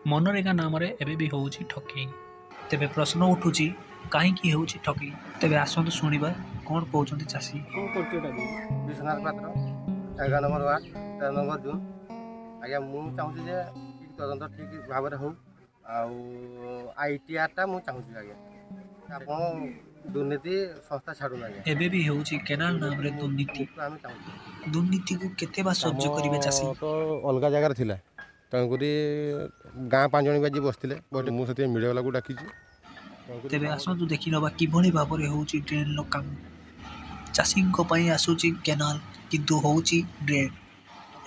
ମନରେଗା ନାମରେ ଏବେ ବି ହେଉଛି ଠକେଇ। ତେବେ ପ୍ରଶ୍ନ ଉଠୁଛି, କାହିଁକି ହେଉଛି ଠକେଇ? ତେବେ ଆସନ୍ତୁ ଶୁଣିବା କ'ଣ କହୁଛନ୍ତି ଚାଷୀ। ବିଶ୍ୱନାଥ ପାତ୍ର, 11 ନମ୍ବର ୱାର୍ଡ଼, 13 ନମ୍ବର ଜୋନ୍। ଆଜ୍ଞା, ମୁଁ ଚାହୁଁଛି ଯେ ଠିକ୍ ତଦନ୍ତ ଠିକ୍ ଭାବରେ ହଉ ଆଉ ଆଇଟିଆର୍ଟା ମୁଁ ଚାହୁଁଛି ଆଜ୍ଞା। ଆପଣ ଦୁର୍ନୀତି ସଂସ୍ଥା ଛାଡ଼ୁନ ଆଜ୍ଞା। ଏବେ ବି ହେଉଛି କେନାଲ ନାମରେ ଦୁର୍ନୀତି। ମୁକ୍ତ ଆମେ ଚାହୁଁଛୁ। ଦୁର୍ନୀତିକୁ କେତେ ବା ସହ୍ୟ କରିବେ ଚାଷୀ? ତ ଅଲଗା ଜାଗାରେ ଥିଲା, ତେଣୁକରି ଗାଁ 5 ଜଣ ବି ଆଜି ବସିଥିଲେ। ମୁଁ ସେଥିପାଇଁ ମିଡ଼ିଆ ବାଲାକୁ ଡାକିଛି, ତେଣୁକରି ତେବେ ଆସନ୍ତୁ ଦେଖିନେବା କିଭଳି ଭାବରେ ହେଉଛି ଡ୍ରେନ୍ର କାମ। ଚାଷୀଙ୍କ ପାଇଁ ଆସୁଛି କେନାଲ, କିନ୍ତୁ ହେଉଛି ଡ୍ରେନ୍।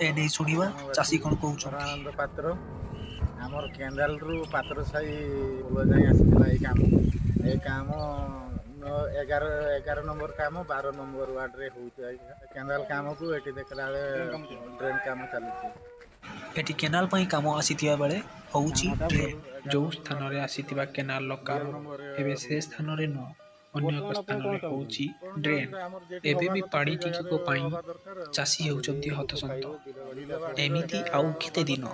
ଏନେଇ ଶୁଣିବା ଚାଷୀ କ'ଣ କହୁଛନ୍ତି। ପରମାନନ୍ଦ ପାତ୍ର। ଆମର କେଣ୍ଡାଲରୁ ପାତ୍ର ସାହି ପୋଲ ଯାଏଁ ଆସିଥିଲା ଏଇ କାମ। ଏ କାମ 11 ନମ୍ବର କାମ 12 ନମ୍ବର ୱାର୍ଡ଼ରେ ହେଉଛି ଆଜ୍ଞା। କେନାଲ କାମକୁ ଏଠି ଦେଖିଲା ବେଳେ ଡ୍ରେନ୍ କାମ ଚାଲିଛି। ଏଠି କେନାଲ ପାଇଁ କାମ ଆସିଥିବା ବେଳେ ହେଉଛି ଡ୍ରେନ୍। ଯେଉଁ ସ୍ଥାନରେ ଆସିଥିବା କେନାଲର କାମ, ଏବେ ସେ ସ୍ଥାନରେ ନୁହଁ, ଅନ୍ୟ ଏକ ସ୍ଥାନରେ ହେଉଛି ଡ୍ରେନ୍। ଏବେ ବି ପାଣି ଟିକକ ପାଇଁ ଚାଷୀ ହେଉଛନ୍ତି ହତସନ୍ତ। ଏମିତି ଆଉ କେତେ ଦିନ?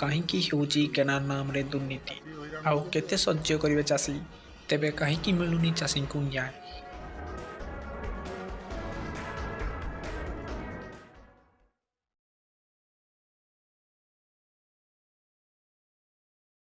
କାହିଁକି ହେଉଛି କେନାଲ ନାମରେ ଦୁର୍ନୀତି? ଆଉ କେତେ ସହ୍ୟ କରିବେ ଚାଷୀ? ତେବେ କାହିଁକି ମିଳୁନି ଚାଷୀଙ୍କୁ ନ୍ୟାୟ?